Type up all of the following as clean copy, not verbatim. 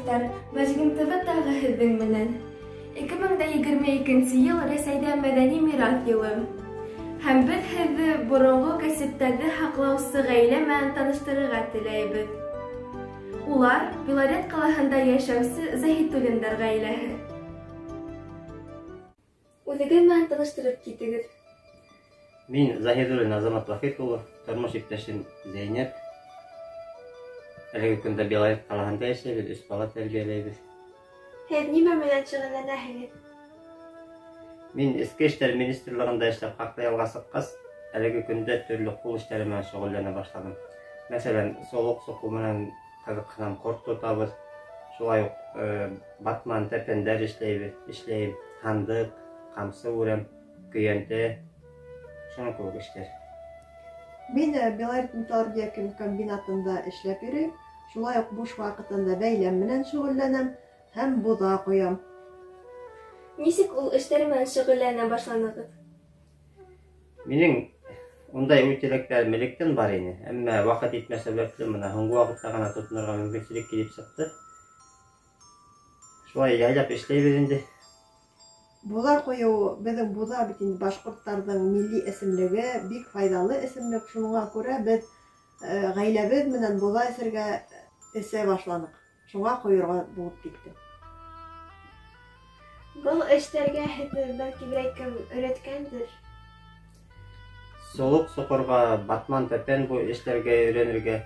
Дуҫтар, Мәжгүн ТВ тағы һеҙҙең менән. 2022 йыл Рәсәйҙә мәҙәни мираҫ йылы. Һәм беҙ һеҙҙе боронғо кәсептәрҙе һаҡлаусы ғаилә менән таныштырырға теләйбеҙ. Улар Белорет ҡалаһында йәшәүсе Заһитуллиндар ғаиләһе. Үҙегеҙ менән таныштырып китегеҙ. Мин Заһидуллин Азамат Вахит улы, тормош иптәшем Зәйнәп. Әлеге көндә Белорет ҡалаһында йәшәйбеҙ, өс бала тәрбиәләйбеҙ. Һеҙ нимә менән шөғөлләнәһегеҙ? Мин Эске эштәр министрлығында эшләп хаҡлы ялға сыҡҡас, әлеге көндә төрлө ҡул эштәре менән шөғөлләнә башланым. Мәҫәлән, солоҡ соҡоу менән ҡыҙыҡһынам, ҡорт тотабыҙ. Шулай уҡ батман, тәпәндәр эшләйбеҙ, эшләйем, һандыҡ, ҡамсы үрәм, көйәнтә, шуның кеүек эштәр. Мин Белорет металлургия комбинатында эшләп йөрөйөм. Шулай уҡ буш ваҡытында бәйләм менән шөғөлләнәм һәм боҙа ҡоям. Нисек ул эштәр менән шөғөлләнә башланығыҙ? Минең ундай уй-теләктәрем электән бар ине, әммә ваҡыт етмәү сәбәпле бына һуңғы ваҡытта ғына тотонорға мөмкинселек килеп сыҡты. Шулай яйлап эшләйбеҙ инде. Боҙа ҡойоу, беҙҙең боҙа бит инде башҡорттарҙың милли эсемлеге, бик файҙалы эсемлек. Шуңа күрә беҙ ғаиләбеҙ менән боҙа эсергә эсә башланыҡ. Шуңа ҡойорға булып китте. Был эштәргә һеҙҙе бәлки берәй кем өйрәткәндер? Солоҡ соҡорға, батман тәпән буй эшләргә өйрәнергә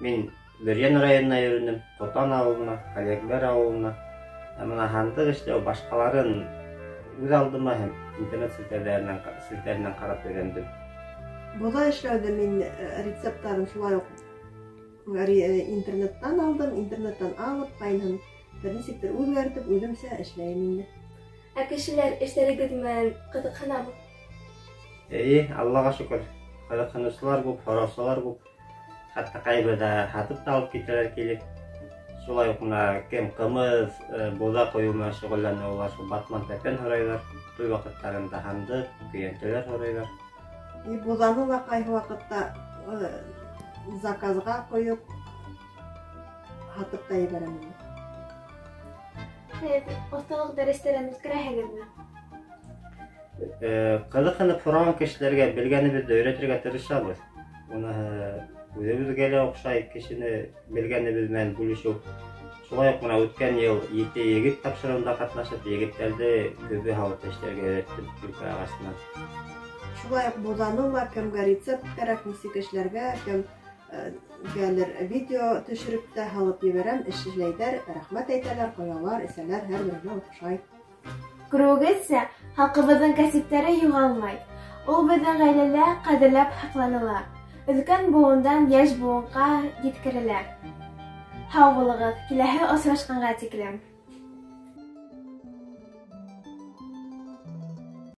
мин Бөрйән районына йөрөнөм, Ҡотан ауылына, Ғәлиәкбәр ауылына. Ә бына һандыҡ эшләү башҡаларын үҙ алдыма һәм интернет селтәренән ҡарап өйрәндем. Боҙа эшләүҙе мин рецепттарын шулай уҡ интернеттан алдым, интернеттан алып, ҡайныһын бер нисектер үҙгәртеп, үҙемсә эшләйем инде. Ә кешеләр эштәрегеҙ менән ҡыҙыҡһынамы? Эйе, Аллаға шөкөр, ҡыҙыҡһыныусылар күп, һораусылар күп. Хатта ҡайберҙә һатып та алып китәләр килеп. Шулай уҡ бына кем ҡымыҙ, боҙа ҡойоу менән шөғөлләнә, улар шул батман тәпән һорайҙар. Туй ваҡыттарында һандыҡ, көйәнтәләр һорайҙар. И боҙаны ла ҡайһы ваҡытта заказға ҡойоп һатып та ебәрәм инде. Һеҙ оҫталыҡ дәрестәрен үткәрәһегеҙме? Ҡыҙыҡһынып һораған кешеләргә белгәнебеҙҙе өйрәтергә тырышабыҙ. Уныһы үҙебеҙгә лә оҡшай кешене белгәнебеҙ менән бүлешеү. Шулай уҡ бына үткән йыл 7 егет тапшырыуында ҡатнашып, егеттәрҙе көбө һалып эшләргә өйрәттем юкә ағасынан. Шулай уҡ боҙаны ла кемгә рецепт кәрәк, нисек эшләргә, кемгәлер видео төшөрөп тә һалып ебәрәм, эшләйҙәр, рәхмәт әйтәләр, ҡоялар, эсәләр, һәр береһенә оҡшай. Күреүегеҙсә, халҡыбыҙҙың кәсептәре юғалмай. Ул беҙҙең ғаиләлә ҡәҙерләп һаҡланыла. Өлкән быуындан йәш быуынға еткерелә. Һау булығыҙ, киләһе осрашҡанға тиклем.